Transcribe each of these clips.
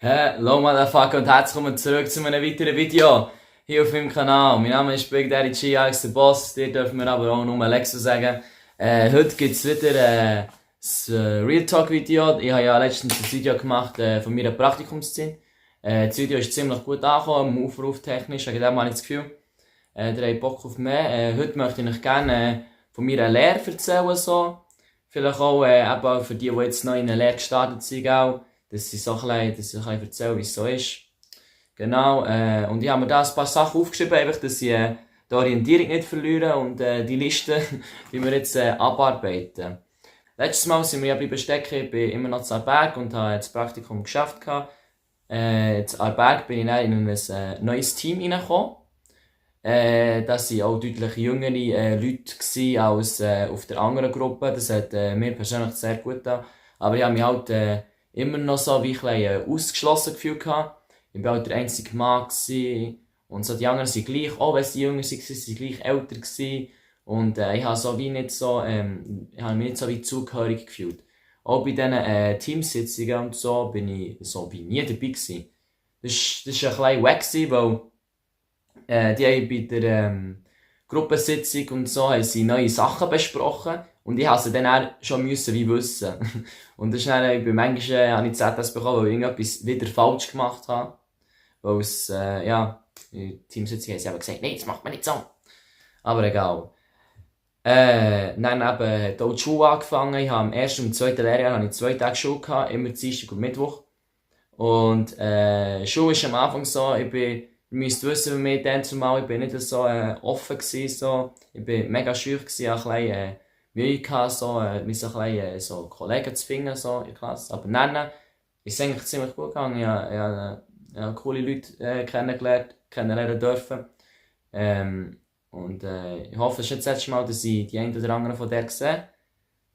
Hallo Motherfucker und herzlich willkommen zurück zu einem weiteren Video hier auf meinem Kanal. Mein Name ist Big Daddy G, Alex der Boss, dir dürfen wir aber auch nur Alexo sagen. Heute gibt es wieder ein Real Talk Video. Ich habe ja letztens ein Video gemacht von meiner Praktikumszeit. Das Video ist ziemlich gut angekommen, aufruftechnisch, wegen dem habe ich das Gefühl. Ihr habt Bock auf mehr. Heute möchte ich euch gerne von meiner Lehre erzählen. So. Vielleicht auch eben für die jetzt neu in der Lehre gestartet sind, auch, dass ich ein bisschen erzählen, wie es so ist. Genau, und ich habe mir da ein paar Sachen aufgeschrieben, einfach, dass ich die Orientierung nicht verliere und die Liste, die wir jetzt abarbeiten. Letztes Mal sind wir ja bleiben stecken, ich bin immer noch zu Aarberg und habe das Praktikum geschafft. Zu Aarberg bin ich dann in ein neues Team reingekommen. Das waren auch deutlich jüngere Leute als auf der anderen Gruppe. Das hat mir persönlich sehr gut getan. Aber ich habe mich halt immer noch so wie ein bisschen ausgeschlossen gefühlt. Ich war halt der einzige Mann und so die anderen sind gleich, auch wenn sie jünger waren, sie waren gleich älter gewesen. Und ich habe so wie nicht so, ich habe mich nicht so wie zugehörig gefühlt. Auch bei diesen Teamsitzungen und so bin ich so wie nie dabei gewesen. Das war ein bisschen wack, weil die haben bei der Gruppensitzung und so haben sie neue Sachen besprochen und ich musste sie dann auch schon wie wissen. Und das ist dann, manchmal habe ich ZS bekommen, weil ich irgendetwas wieder falsch gemacht habe. Weil es, ja, in der Teamsitzung haben sie eben gesagt, nein, das macht man nicht so. Aber egal. Dann eben hat auch die Schule angefangen. Ich habe im ersten und zweiten Lehrjahr hatte ich 2 Tage Schule gehabt, immer Dienstag und Mittwoch. Und Schule ist am Anfang so, ihr müsst wissen, wie mir dann zumal, ich bin nicht so offen gewesen, so. Ich bin mega schüch gewesen, ein bisschen Mühe gehabt, so, mich so ein bisschen so Kollegen zu finden, so in der Klasse. Aber dann ist es eigentlich ziemlich gut gegangen. Ich habe coole Leute kennenlernen dürfen. Und ich hoffe, es ist jetzt das letzte Mal, dass ich die einen oder anderen von der sehe.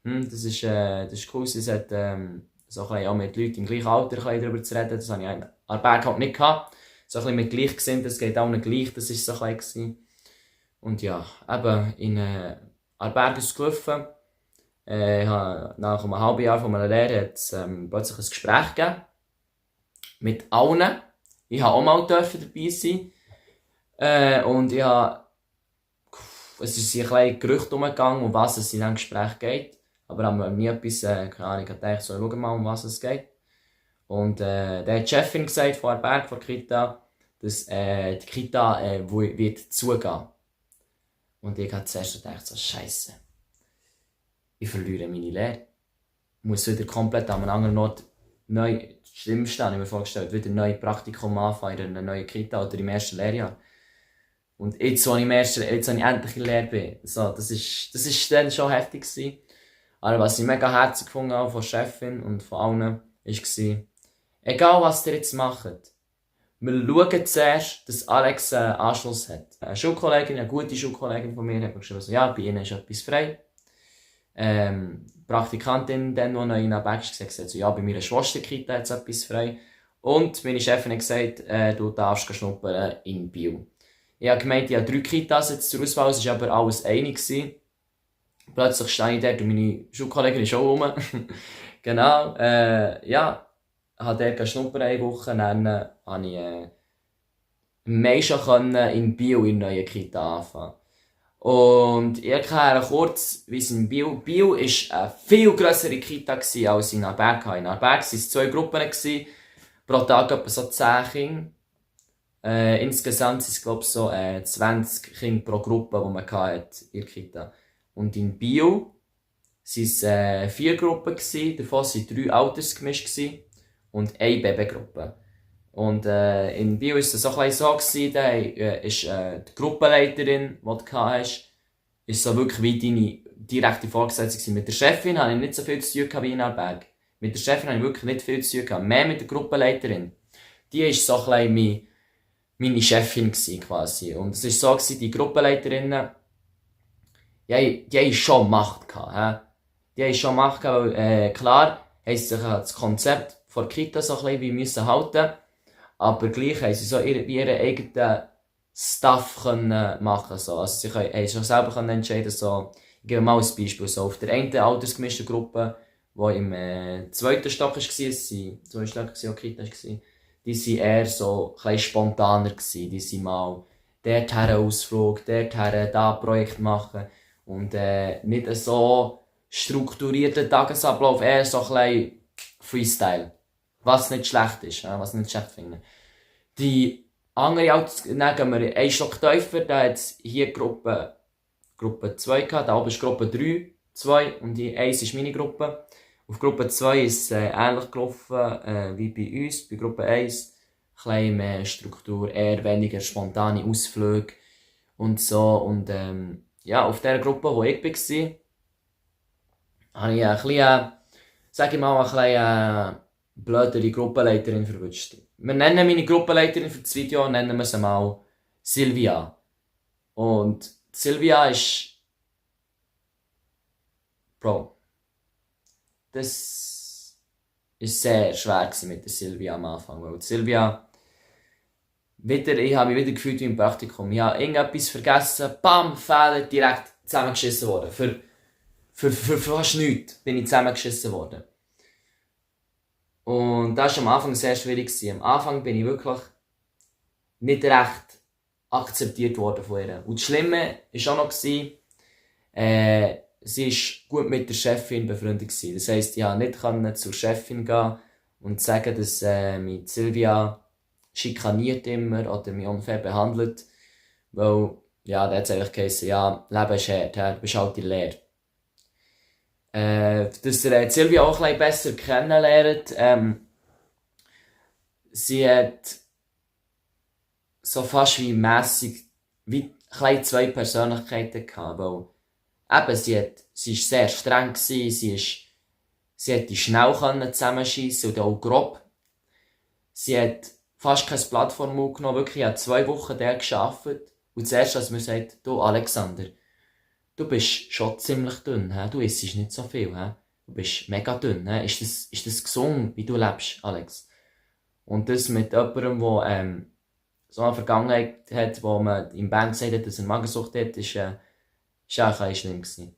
Das ist cool, sie hat so ein bisschen auch mit Leuten im gleichen Alter darüber zu reden. Das habe ich in Aarberg halt nicht gehabt. So ein bisschen mit Gleichgesinnten, das geht auch nicht gleich, das war so ein bisschen. Und ja, eben in Aarberg ist es gelaufen. Nach einem halben Jahr von meiner Lehre hat es plötzlich ein Gespräch gegeben. Mit allen. Ich durfte auch mal dabei sein. Und es ist ein bisschen Gerücht umgegangen, um was es in diesem Gespräch geht. Aber haben wir nie etwas, keine Ahnung, ich dachte, so, schau mal, um was es geht. Und da hat die Chefin gesagt von Aarberg, von der Kita, dass die Kita wird zugehen. Und ich habe zuerst gedacht, so Scheisse. Ich verliere meine Lehre. Ich muss wieder komplett an einem anderen Ort neu stehen. Ich habe mir vorgestellt, wieder ein neues Praktikum anfangen in einer neuen Kita oder im ersten Lehrjahr. Und jetzt, wo ich endlich in der Lehre bin, so, das ist dann schon heftig gewesen. Aber was ich mega herzlich gefunden habe von der Chefin und von allen, war, egal was ihr jetzt macht, wir schauen zuerst, dass Alex einen Anschluss hat. Eine gute Schulkollegin von mir, hat mir geschrieben, so, ja, bei ihnen ist etwas frei. Praktikantin, die noch in der Back war, gesagt, so, ja, bei meiner Schwesterkita hat es etwas frei. Und meine Chefin hat gesagt, du darfst schnuppern in Biel. Ich habe gemeint, ich habe 3 Kitas jetzt zur Auswahl, es war aber alles einig. Plötzlich stehe ich dort und meine Schulkollegin ist auch rum. Genau, ja. Ich habe dort schnuppern eine Woche, dann konnte ich im Mai schon in Biel in der neuen Kita anfangen. Und ich erkläre kurz, wie es in Biel war. Biel war eine viel grössere Kita als in Aarberg. In Aarberg waren es 2 Gruppen, pro Tag etwa so 10 Kinder. Insgesamt sind es, glaube ich, so 20 Kinder pro Gruppe, die man hatte in der Kita. Und in Biel waren es 4 Gruppen, davon waren 3 altersgemischt und eine Babygruppe. Und in Biel war es so ein bisschen so, da ist die Gruppenleiterin, die du hast, ist so wirklich wie deine direkte Vorgesetzte. Mit der Chefin hatte ich nicht so viel zu tun wie in Aarberg. Mit der Chefin hatte ich wirklich nicht viel zu tun. Mehr mit der Gruppenleiterin. Die war so ein bisschen meine Chefin quasi. Und es war so, die Gruppenleiterinnen, die haben schon Macht gehabt. Die haben schon Macht gehabt, weil klar, haben sie sich das Konzept von Kita so ein bisschen wie müssen halten. Aber gleich haben sie so ihren eigenen Stuff machen. So. Also sie haben schon selber entscheiden. So. Ich gebe mal ein Beispiel. So, auf der einen altersgemischten Gruppe, die im 2. Stock war, es waren 2 Stöcke, die Kita war, die waren eher so ein bisschen spontaner gewesen. Die sind mal dorthin Ausflug, dorthin da Projekt machen und nicht so strukturierten Tagesablauf, eher so ein bisschen Freestyle. Was nicht schlecht ist, was ich nicht schlecht finde. Die andere Altersgruppe, dann gehen wir einen Stock tiefer, da hat es hier Gruppe 2 gehabt, da oben ist Gruppe 3, 2 und die 1 ist meine Gruppe. Auf Gruppe 2 ist es ähnlich gelaufen wie bei uns, bei Gruppe 1. Ein bisschen mehr Struktur, eher weniger spontane Ausflüge und so. Und ja, auf der Gruppe, wo ich war, habe ich ein bisschen, sag ich mal, ein bisschen blödere Gruppenleiterin verwünscht. Wir nennen meine Gruppenleiterin für das Video, nennen wir sie mal Silvia. Und Silvia ist... Bro. Das war sehr schwer mit der Silvia am Anfang. Weil Silvia... ich habe mich wieder gefühlt wie im Praktikum. Ich habe irgendetwas vergessen, bam, Fehler, direkt zusammengeschissen worden. Für fast nichts bin ich zusammengeschissen worden. Und das war am Anfang sehr schwierig. Am Anfang bin ich wirklich nicht recht akzeptiert worden von ihr. Und das Schlimme war auch noch, sie war gut mit der Chefin befreundet. Das heisst, ich konnte nicht zur Chefin gehen und sagen, dass mich Silvia schikaniert immer oder mich unfair behandelt. Weil, ja, da hat es eigentlich geheißen, ja, Leben ist hart, du bist halt in der Lehre. Dass ihr Silvia auch ein bisschen besser kennenlernt. Sie hat so fast wie mässig wie zwei Persönlichkeiten gehabt, weil eben, sie war sehr streng gewesen, sie hat die schnell zusammenschiessen und auch grob. Sie hat fast kein Blatt vor den Mund genommen, wirklich, ich habe 2 Wochen dort gearbeitet und zuerst, als mir sagt, du Alexander, du bist schon ziemlich dünn, he? Du isst nicht so viel, he? Du bist mega dünn, he? Ist das gesund, wie du lebst, Alex? Und das mit jemandem, der so eine Vergangenheit hat, wo man im Bank gesagt hat, dass er Magensucht hat, ist auch ein bisschen schlimm gewesen.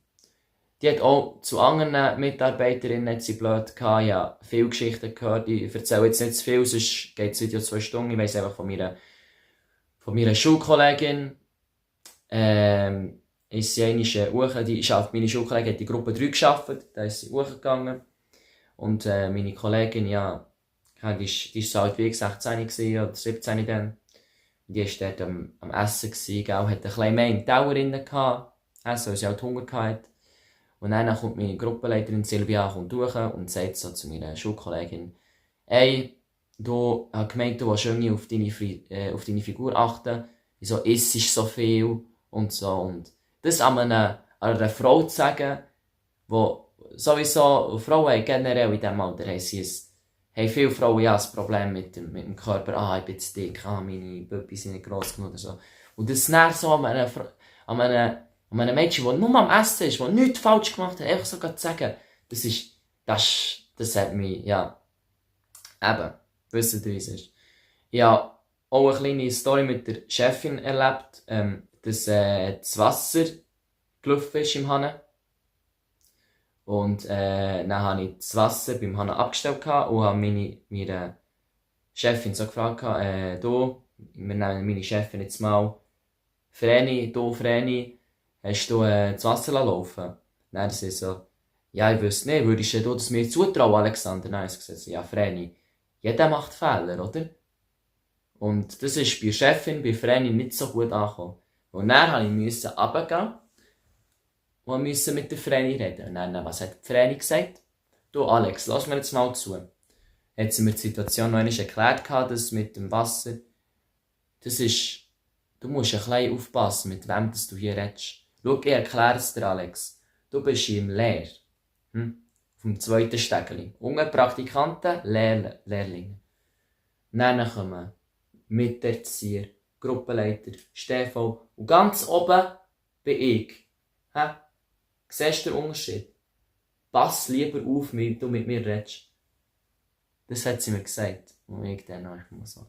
Die hat auch zu anderen Mitarbeiterinnen hat sie blöd gehabt. Ich habe viele Geschichten gehört. Ich erzähle jetzt nicht zu viel, sonst geht das Video 2 Stunden. Ich weiss einfach von meiner Schulkollegin. Ist sie meine Schulkollegin hat die Gruppe 3 gearbeitet, da ist sie hochgegangen. Und meine Kollegin, ja, die ist so alt wie ich, 16 oder 17 dann. Die war dort am Essen, hat ein bisschen mehr im Teller drin gehabt, weil sie halt Hunger hatte. Und dann kommt meine Gruppenleiterin Silvia durch und sagt so zu meiner Schulkollegin, ey, du hast gemeint, du willst irgendwie auf deine Figur achten, wieso isst du so viel und so. Und das an einer Frau zu sagen, wo sowieso Frauen generell in diesem Alter haben viele Frauen ja ein Problem mit dem Körper, ich bin zu dick, meine Puppi sind nicht gross genug oder so. Und das dann so an einem Mädchen, das nur am Essen ist, das nichts falsch gemacht hat, einfach so zu sagen, das hat mich, ja, eben, wisst ihr, wie es ist. Ich habe auch eine kleine Story mit der Chefin erlebt, dass das Wasser gelaufen ist im Hahn. Und dann habe ich das Wasser beim Hahn abgestellt und habe meine Chefin so gefragt, du, wir nennen meine Chefin jetzt mal Vreni, hast du das Wasser laufen? Dann hat sie so, ja, ich wüsste nicht, würdest du das mir zutrauen, Alexander? Dann habe ich gesagt, ja, Vreni, jeder macht Fehler, oder? Und das ist bei der Chefin, bei Vreni nicht so gut angekommen. Und dann musste ich runtergehen und musste mit der Vreni reden. Und dann, was hat die Vreni gesagt? Du, Alex, lass mir jetzt mal zu. Hat sie mir die Situation noch einmal erklärt, dass mit dem Wasser, das ist, du musst ein bisschen aufpassen, mit wem du hier redest. Schau, ich erkläre es dir, Alex. Du bist hier im Lehr. Vom 2. Stegeli. Unten Praktikanten, Lehrlinge. Dann kommen Miterzieher, Gruppenleiter, Stefan. Und ganz oben bin ich. Siehst du den Unterschied? Pass lieber auf, wie du mit mir redest. Das hat sie mir gesagt. Und ich dann einfach so.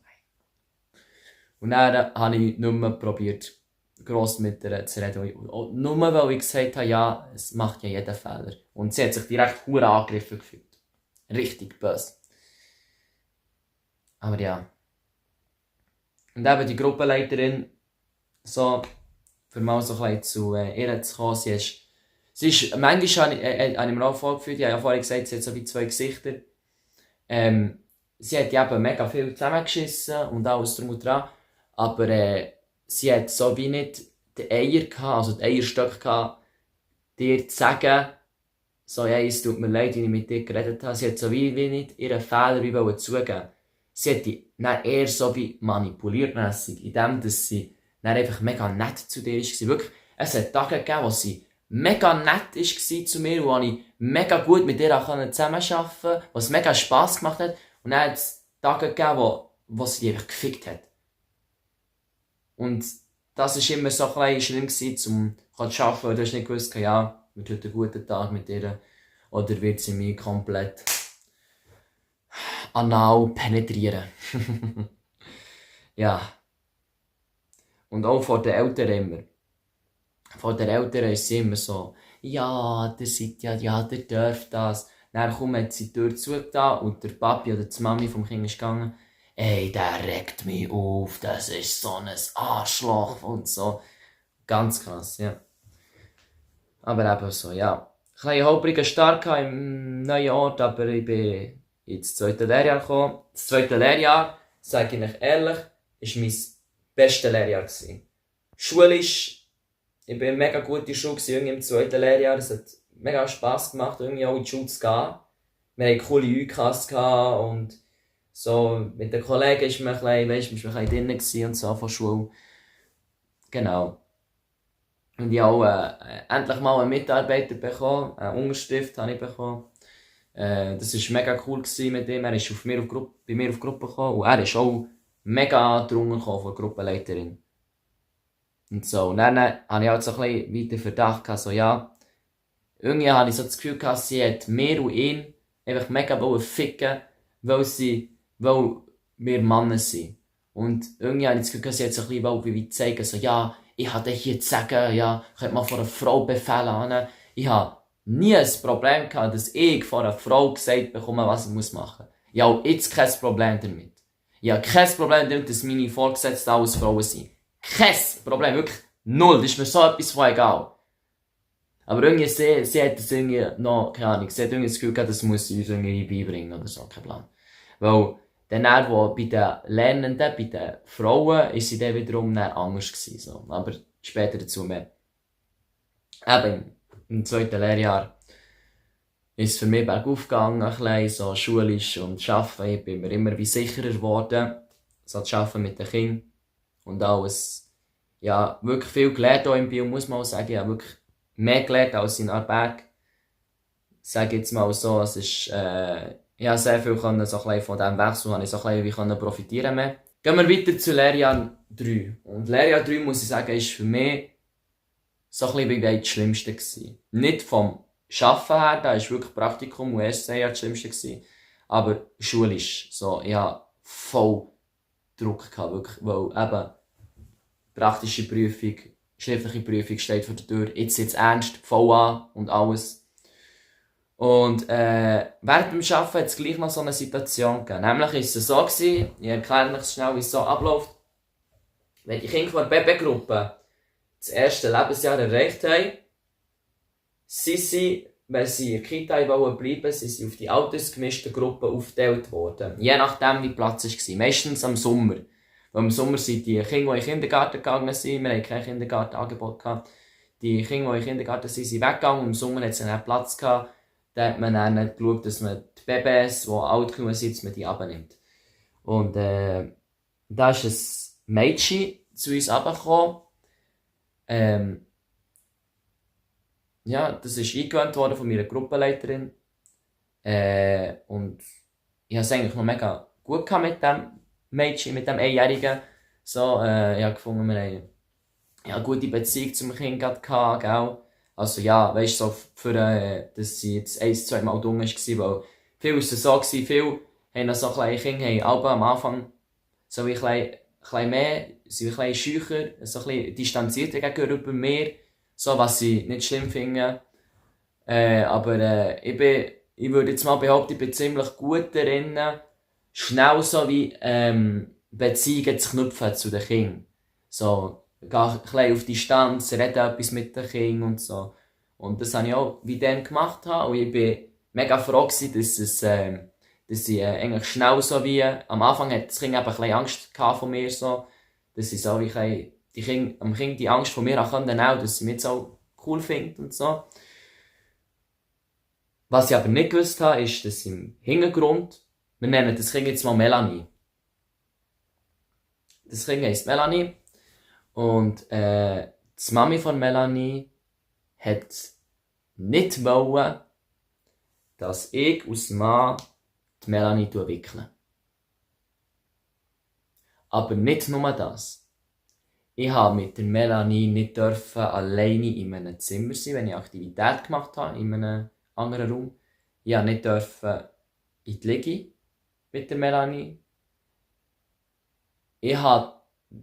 Und dann habe ich nicht mehr probiert, gross mit ihr zu reden. Nur weil ich gesagt habe, ja, es macht ja jeder Fehler. Und sie hat sich direkt hure angegriffen gefühlt. Richtig böse. Aber ja. Und eben die Gruppenleiterin, so, für mal so ein bisschen zu ihr zu kommen, manchmal habe ich mir auch vorgefühlt, ich habe ja vorhin gesagt, sie hat so wie zwei Gesichter. Sie hat eben mega viel zusammengeschissen und alles drum und dran, aber sie hat so wie nicht die Eier gehabt, also die Eierstöcke gehabt, dir zu sagen, so, ja, es tut mir leid, wie ich mit dir geredet habe. Sie hat so wie nicht ihren Fehler wie wollen zugeben. Sie hat die dann eher so wie manipuliert mässig, indem dass sie dann einfach mega nett zu dir war. Wirklich, es hat Tage gegeben, wo sie mega nett war zu mir, wo ich mega gut mit ihr auch zusammenarbeiten konnte, wo es mega Spass gemacht hat. Und dann hat es Tage gegeben, wo sie einfach gefickt hat. Und das war immer so ein bisschen schlimm um zu arbeiten, weil du hast nicht gewusst, ja, wird heute ein guter Tag mit ihr, oder wird sie mich komplett anal penetrieren. Ja. Und auch vor den Eltern immer. Vor den Eltern ist sie immer so, ja, der seid ja, der dürft das. Dann hat sie die Tür zugetan und der Papi oder die Mami vom Kind ist gegangen. Ey, der regt mich auf, das ist so ein Arschloch und so. Ganz krass, ja. Aber eben so, ja. Ich hatte einen holprigen Start im neuen Ort, aber ich bin ins zweite Lehrjahr gekommen. Das zweite Lehrjahr, sage ich euch ehrlich, war mein bestes Lehrjahr. Schulisch, ich bin mega gut in der Schule im zweiten Lehrjahr. Es hat mega Spass gemacht, irgendwie auch in die Schule zu gehen. Wir hatten coole UKs und so mit den Kollegen ist man ein bisschen drin und so von Schule. Genau. Und ich habe auch endlich mal einen Mitarbeiter bekommen, eine Unterschrift habe ich bekommen. Das war mega cool mit ihm, er ist bei mir auf die Gruppe gekommen und er ist auch mega drunter gekommen von der Gruppenleiterin. Und so, und dann hatte ich halt so ein bisschen weiter Verdacht gehabt, so ja, irgendwie hatte ich so das Gefühl gehabt, sie hat mir und ihn einfach mega ficken, weil wir Männer sind. Und irgendwie hatte ich das Gefühl gehabt, sie hat so ein bisschen wie zeigen, so ja, ich habe hier zu sagen, ja, ich könnte mal von einer Frau Befehle an. Ich habe nie ein Problem gehabt, dass ich von einer Frau gesagt bekomme, was ich machen muss. Ich habe jetzt kein Problem damit. Ich habe kein Problem damit, dass meine Vorgesetzten alles Frauen sind. Kein Problem, wirklich null. Das ist mir so etwas von egal. Aber irgendwie, sie hat das irgendwie noch, keine Ahnung, sie hat irgendwie das Gefühl gehabt, das muss sie uns irgendwie beibringen oder so, kein Plan. Weil, dann wo bei den Lernenden, bei den Frauen, ist sie dann wiederum anders gewesen, so. Aber später dazu mehr. Eben, im zweiten Lehrjahr ist es für mich bergauf gegangen, ein bisschen, so schulisch und arbeiten. Ich bin mir immer wie sicherer geworden, so zu arbeiten mit den Kindern. Und alles, ja, wirklich viel gelernt auch im Bio, muss man auch sagen. Ich habe wirklich mehr gelernt als in Aarberg. Sage jetzt mal so, es ist, ich habe sehr viel können, so ein von diesem Wechsel habe ich so ein bisschen wie profitieren mehr. Gehen wir weiter zu Lehrjahr 3. Und Lehrjahr 3, muss ich sagen, ist für mich so ein bisschen wie das Schlimmste gewesen. Nicht vom Arbeiten her, da ist wirklich Praktikum und erstes Lehrjahr das Schlimmste gewesen. Aber schulisch, so, ich hatte voll Druck gehabt, wirklich, weil eben praktische Prüfung, schriftliche Prüfung steht vor der Tür, jetzt ernst, voll an und alles. Und während dem Arbeiten hat es gleich noch so eine Situation gegeben. Nämlich ist es so gewesen, ich erkläre euch schnell, wie es so abläuft. Wenn die Kinder von der Babygruppe das erste Lebensjahr erreicht haben, sind sie, wenn sie in der Kita bleiben wollten, sind sie auf die altersgemischten Gruppen aufgeteilt worden. Je nachdem, wie Platz war. Meistens am Sommer. Weil im Sommer sind die Kinder, die in den Kindergarten gegangen sind, wir hatten kein Kindergartenangebot gehabt, die Kinder, die in den Kindergarten sind weggegangen und im Sommer hat es dann Platz gehabt. Da hat man dann geschaut, dass man die Babys, die alt genug sind, dass man die abnimmt. Und da ist ein Mädchen zu uns runtergekommen. Ja, das ist eingewöhnt worden von meiner Gruppenleiterin. Und ich habe es eigentlich noch mega gut gehabt mit dem Mädchen, mit dem Einjährigen. So, ich habe gefunden, wir haben eine gute Beziehung zum Kind gehabt, gell? Also ja, weißt du, so dass sie jetzt 1-2 Mal dumm war, weil viel war es so gewesen, viele haben noch so kleine Kinder, haben alle am Anfang so wie ein bisschen mehr, sind ein bisschen schücher, so ein bisschen distanzierter gegenüber mir, so was sie nicht schlimm finden. Aber ich würde jetzt mal behaupten, ich bin ziemlich gut darin, schnell so wie Beziehungen zu knüpfen zu den Kindern. So, geh ein bisschen auf Distanz, rede etwas mit den Kindern und so. Und das habe ich auch wie dann gemacht habe. Und ich bin mega froh gewesen, dass ich eigentlich schnell so wie, am Anfang hat das Kind eben ein bisschen Angst gehabt von mir so, dass ich so wie am Kind die Angst von mir auch nehmen konnte, dass sie mich jetzt auch cool findet und so. Was ich aber nicht gewusst habe, ist, dass im Hintergrund, wir nennen das Kind jetzt mal Melanie. Das Kind heisst Melanie und die Mami von Melanie hat nicht wollen, dass ich als Mann die Melanie wickle. Aber nicht nur das. Ich durfte mit der Melanie nicht alleine in einem Zimmer sein, wenn ich Aktivität gemacht habe, in einem anderen Raum. Ich durfte nicht in die Liege mit der Melanie. Ich durfte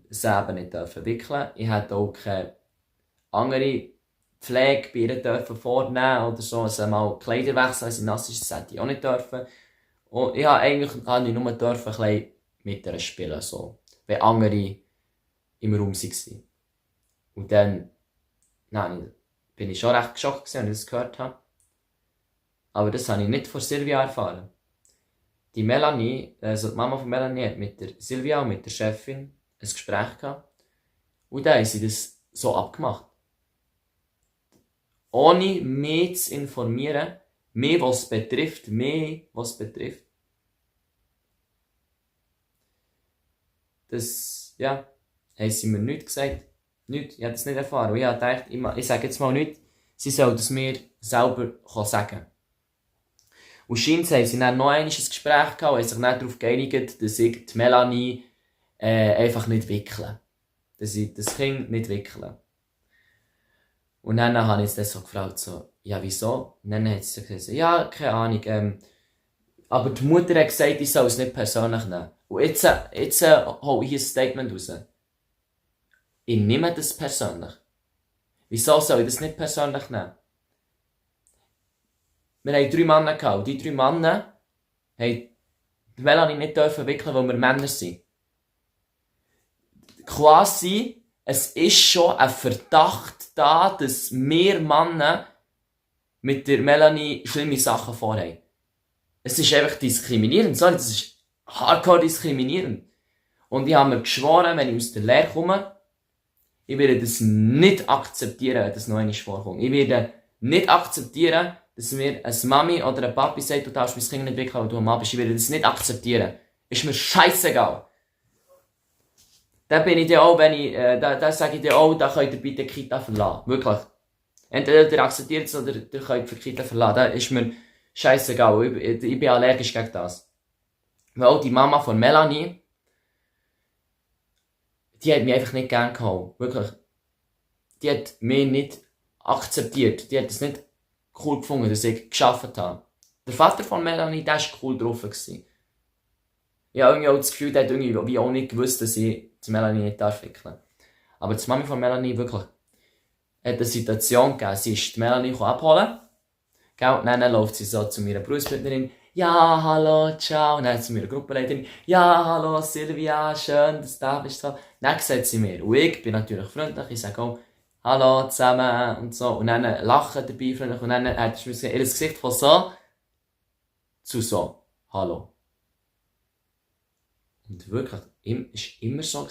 sie eben nicht wickeln. Ich durfte auch keine andere Pflege bei ihr vornehmen oder so. Also mal Kleider wechseln, wenn sie nass ist, das hätte ich auch nicht dürfen. Und ich durfte eigentlich nur ein bisschen mit ihr spielen, so, wenn andere im Raum waren. Und dann bin ich schon recht geschockt, als ich das gehört habe. Aber das habe ich nicht von Silvia erfahren. Die Melanie, also die Mama von Melanie, hat mit der Silvia und mit der Chefin ein Gespräch gehabt. Und dann haben sie das so abgemacht. Ohne mich zu informieren, mich, was betrifft. Das, ja, haben sie mir nichts gesagt. Nichts, ich habe das nicht erfahren. Und ich habe gedacht, ich sage jetzt mal nichts, sie sollen es mir selber sagen. Und scheinbar haben sie dann noch einmal ein Gespräch gehabt und haben sich dann darauf geeinigt, dass ich die Melanie einfach nicht wickle. Dass ich das Kind nicht wickle. Und dann habe ich das so gefragt, so, ja, wieso? Und dann hat sie gesagt, ja, keine Ahnung, aber die Mutter hat gesagt, ich soll es nicht persönlich nehmen. Und jetzt hole ich ein Statement raus. Ich nehme das persönlich. Wieso soll ich das nicht persönlich nehmen? Wir hatten 3 Männer gehabt. Und die 3 Männer haben die Melanie nicht wickeln, weil wir Männer sind. Quasi, es ist schon ein Verdacht da, dass wir Männer mit der Melanie schlimme Sachen vorhaben. Es ist einfach diskriminierend. Sorry, das ist hardcore diskriminierend. Und ich habe mir geschworen, wenn ich aus der Lehre komme, ich werde das nicht akzeptieren, wenn das noch einmal vorkommt. Ich werde nicht akzeptieren, dass mir eine Mami oder ein Papi sagt, du darfst mein Kind nicht wickeln, weil du ein Mann bist. Ich werde das nicht akzeptieren. Ist mir scheissegal. Dann bin ich dir auch, da sage ich dir auch, da könnt ihr bitte die Kita verlassen. Wirklich. Entweder ihr akzeptiert es oder ihr könnt die Kita verlassen. Das ist mir scheissegal. Ich bin allergisch gegen das. Weil auch die Mama von Melanie, die hat mich einfach nicht gern gehabt. Wirklich. Die hat mich nicht akzeptiert. Die hat es nicht cool gefunden, dass ich gearbeitet habe. Der Vater von Melanie, der war cool drauf. Ich habe irgendwie auch das Gefühl, der hat irgendwie auch nicht gewusst, dass ich die Melanie nicht wickeln darf. Aber die Mami von Melanie wirklich hat eine Situation gegeben. Sie ist die Melanie abholen. Und dann läuft sie so zu meiner Berufspartnerin. Ja, hallo, ciao. Und dann zu meiner Gruppenleiterin. Ja, hallo, Silvia, schön, dass du da bist. Dann sagt sie mir. Und ich bin natürlich freundlich. Ich sage auch, hallo zusammen und so. Und dann lachen dabei freundlich. Und dann hat sie ihr Gesicht von so zu so, hallo. Und wirklich, es war immer so.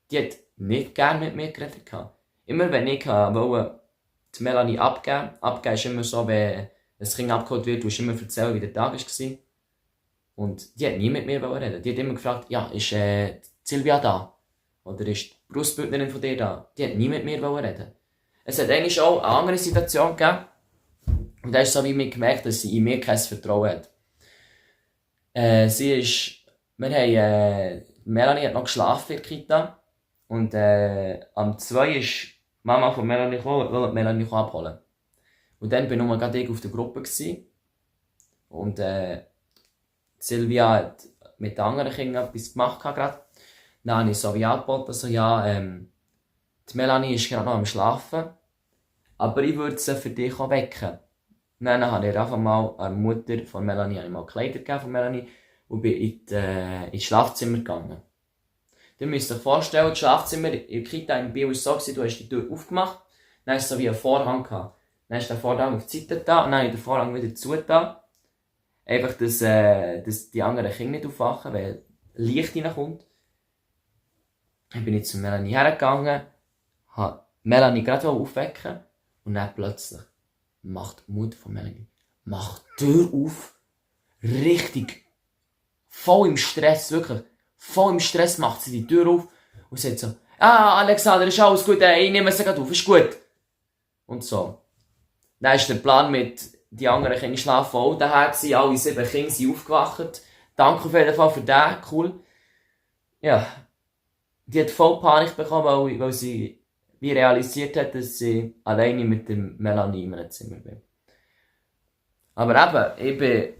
Die hat nicht gerne mit mir geredet. Immer wenn ich wollte die Melanie abgeben ist immer so, wenn das Kind abgeholt wird, musst du immer erzählen, wie der Tag war. Und die hat nie mit mir reden. Die hat immer gefragt, ja, ist Silvia da? Oder ist die Berufsbildnerin von dir da? Die hat nie mit mir reden. Es hat eigentlich auch eine andere Situation gegeben. Und da ist so, wie mir gemerkt, dass sie in mir kein Vertrauen hat. Melanie hat noch geschlafen in der Kita. Und am 2 ist die Mama von Melanie gekommen, wollte Melanie abholen. Und dann war nur gerade ich auf der Gruppe. Und Silvia hat mit den anderen Kindern etwas gemacht. Dann habe ich so wie angeboten, also, ja, die Melanie ist gerade noch am Schlafen. Aber ich würde sie für dich auch wecken. Und dann habe ich einfach mal an die Mutter von Melanie mal Kleider gegeben von Melanie. und bin ins Schlafzimmer gegangen. Ihr müsst euch vorstellen, das Schlafzimmer in der Kita in Biel war so, du hast die Tür aufgemacht, dann hast du so wie einen Vorhang gehabt. Dann hast du den Vorhang auf die Seite da und dann habe ich den Vorhang wieder zugetan. Einfach, dass die anderen Kinder nicht aufwachen, weil Licht reinkommt. Dann bin ich zu Melanie hergegangen, habe Melanie gerade aufwecken und dann plötzlich macht die Mutter von Melanie die Tür auf. Richtig. Voll im Stress, wirklich. Voll im Stress macht sie die Tür auf und sagt so: Alexander, ist alles gut, ich nehme sie gerade auf, ist gut. Und so. Dann ist der Plan mit, die anderen Kinder schlafen auch daher gewesen, alle 7 Kinder sind aufgewacht. Danke auf jeden Fall für den, cool. Ja. Die hat voll Panik bekommen, weil sie wie realisiert hat, dass sie alleine mit der Melanie in einem Zimmer bin. Aber eben,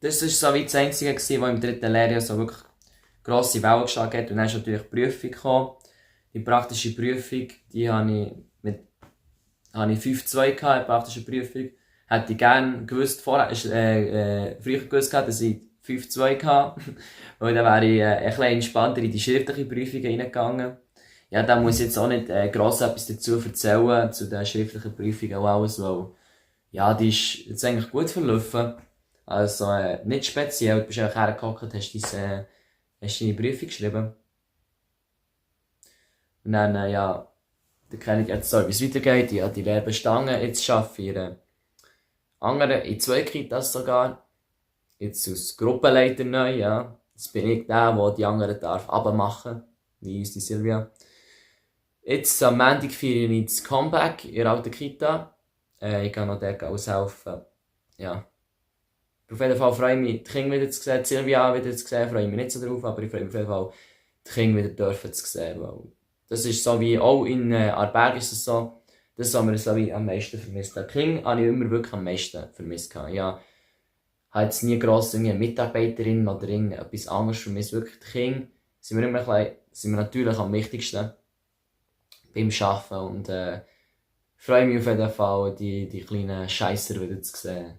das war so wie das Einzige, was im 3. Lehrjahr so wirklich grosse Wellen geschlagen hat. Und dann ist natürlich die Prüfung gekommen. Die praktische Prüfung, die habe ich 5,2 gehabt, in der praktischen Prüfung. Hätte ich gerne gewusst, früher gewusst, dass ich 5,2 hatte. Weil dann wäre ich ein bisschen entspannter in die schriftliche Prüfung reingegangen. Ja, da muss ich jetzt auch nicht gross etwas dazu erzählen, zu den schriftlichen Prüfungen und alles, weil, ja, die ist jetzt eigentlich gut verlaufen. Also, nicht speziell, du bist einfach hergehockt, hast deine Prüfung geschrieben. Und dann, ja, dann kenne ich jetzt so, wie es weitergeht. Ich habe die Lehre bestanden. Jetzt arbeite ich in 2 Kitas sogar. Jetzt als Gruppenleiter neu, ja. Jetzt bin ich der die anderen abmachen darf, wie uns die Silvia. Jetzt am Montag feiere ich das Comeback in der alten Kita. Ich kann noch dort aushelfen. Ja. Auf jeden Fall freue ich mich, die Kinder wieder zu sehen, Silvia wieder zu sehen. Freue mich nicht so drauf, aber ich freue mich auf jeden Fall, die Kinder wieder dürfen zu sehen. Weil das ist so wie, auch in Aarberg ist es so, das haben wir so wie am meisten vermisst. Die Kinder habe ich immer wirklich am meisten vermisst. Ja, habe jetzt nie gross eine Mitarbeiterin oder etwas anderes vermisst. Wirklich, die Kinder sind wir natürlich am wichtigsten beim Arbeiten und freue mich auf jeden Fall, die kleinen Scheisser wieder zu sehen.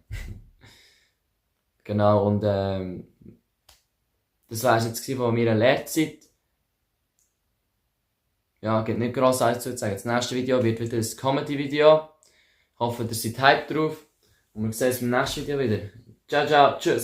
Genau, und das war es jetzt von meiner Lehrzeit. Ja, gibt nicht gross alles zu sagen. Das nächste Video wird wieder ein Comedy-Video. Ich hoffe, ihr seid hyped drauf. Und wir sehen uns im nächsten Video wieder. Ciao, ciao, tschüss.